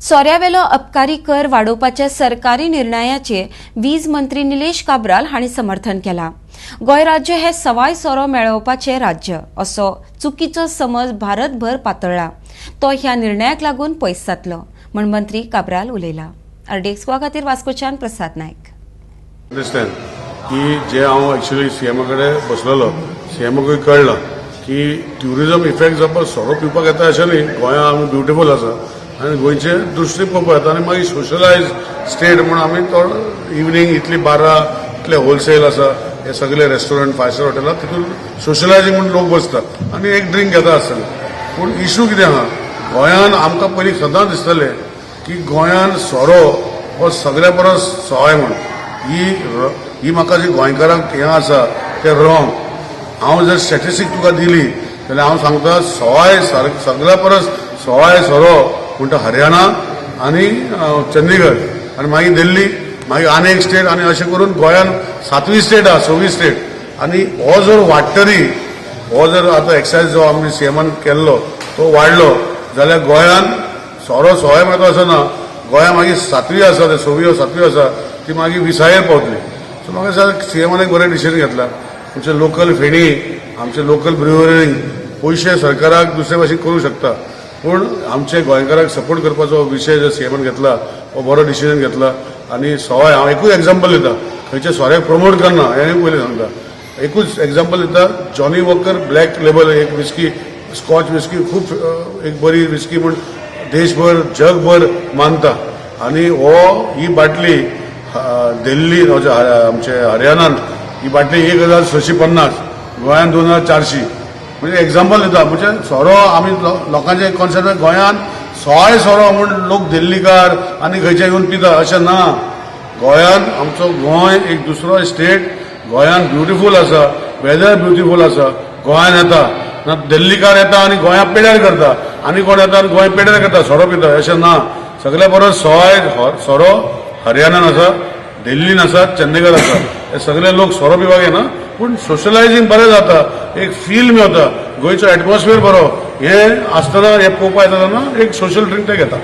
सोऱ्यावेलो अबकारी कर वाडोवपाच्या सरकारी निर्णयाचे वीज मंत्री निलेश काब्राल हांणी समर्थन केलां. गोंय राज्य हे सवाय सोरो मेळोवपाचे राज्य असो चुकीचो समज भारतभर पातळ्ळा, तो ह्या निर्णयाक लागून पयस जातलो म्हूण मंत्री काब्राल उलयला. आरडीएक्स गोवा खातीर वास्कोच्यान प्रसाद नायक. अंडरस्टँड की जे हांव एक्चुअली सीएमा कडेन बसलेलो, सीएमाकूय कळ्ळां की ट्युरिजम इफेक्ट जावपाक सोरो पिवपाक येता अशें न्ही. गोंया आमी ब्युटिफूल आसा आनी गोंयचे दृश्टी पळोवपाक येता आनी मागीर सोशलायज स्टेट म्हूण आमी तो इवनींग इतली बारा इतले होलसेल आसा, हे सगळे रेस्टॉरंट, फायव स्टार हॉटेलां, तितून सोशलायजींग म्हूण लोक बसता आनी एक ड्रिंक घेता आसतले. पूण इशू कितें आहा, गोंयान आमकां पयलीं सदांच दिसतलें की गोंयान सोरो हो सगळ्या परस सवाय म्हूण. ही म्हाका जी गोंयकारांक हें आसा तें रॉंग. हांव जर स्टॅटिस्टीक तुका दिली जाल्यार हांव सांगता, सवाय, सगळ्या परस सवाय सोरो म्हणटा हरियाणा आनी चंदीगड आनी मागीर दिल्ली, मागीर आनी एक स्टेट आनी अशें करून गोंयान सातवी स्टेट आहा, सवी स्टेट. आनी हो जर वाडटरी, हो जर आतां एक्सायज जो आमी सीएमान केल्लो तो वाडलो जाल्यार गोंयान सोरो सवाय मेळटा असो ना. गोंया मागीर सातवी आसा, ते सवी सातवी आसा, ती मागीर विसायेर पावतली. सो म्हाका दिसता सीएमान एक बरें डिसिजन घेतला. आमचे लोकल फेणी, आमचे लोकल ब्रिवरी पयशे सरकाराक दुसरे भाशेन करूं शकता, पूण आमचे गोंयकाराक सपोर्ट करपाचो विशय जो सीएमान घेतला हो बरो डिसिजन घेतला. आनी सवाय, हांव एकूच एग्जाम्पल दिता, खंयच्या सोऱ्याक प्रमोट करना हें पयलीं सांगता, एकूच एग्जाम्पल दिता. जॉनी वॉकर ब्लॅक लेबल एक विस्की, स्कॉच विस्की, खूब एक बरी विस्की म्हूण देशभर जगभर मानता आनी हो ही बाटली दिल्ली, आमचे हरियाणान ही बाटली 1650, गोंयान 2400. म्हणजे एग्जाम्पल दिता, म्हणजे सोरो आमी लोकांचे कॉन्सेप्ट गोंयान सवाय सोरो म्हूण लोक दिल्लीकार आनी खंयचे येवन पिता अशें ना. गोंयान, आमचो गोंय एक दुसरो स्टेट, गोंयान ब्युटिफूल आसा, वेदर ब्युटिफूल आसा. गोंयान येता ना, दिल्लीकार येता आनी गोंया पेड्यार करता आनी कोण येता आनी गोंय पेड्यार करता, सोरो पिता अशें ना. सगल्या परस सवाय सोरो हरियाणान आसा, दिल्लीन आसा, चंदीगड आसा. हे सगळे लोक सोरो पिवपाक येना, पूण सोशलायझींग बरें जाता, एक फील मेळटा, गोंयचो एटमॉस्फियर बरो हे आसतना, हे पळोवपाक येता तेन्ना एक सोशल ड्रिंक ते घेता.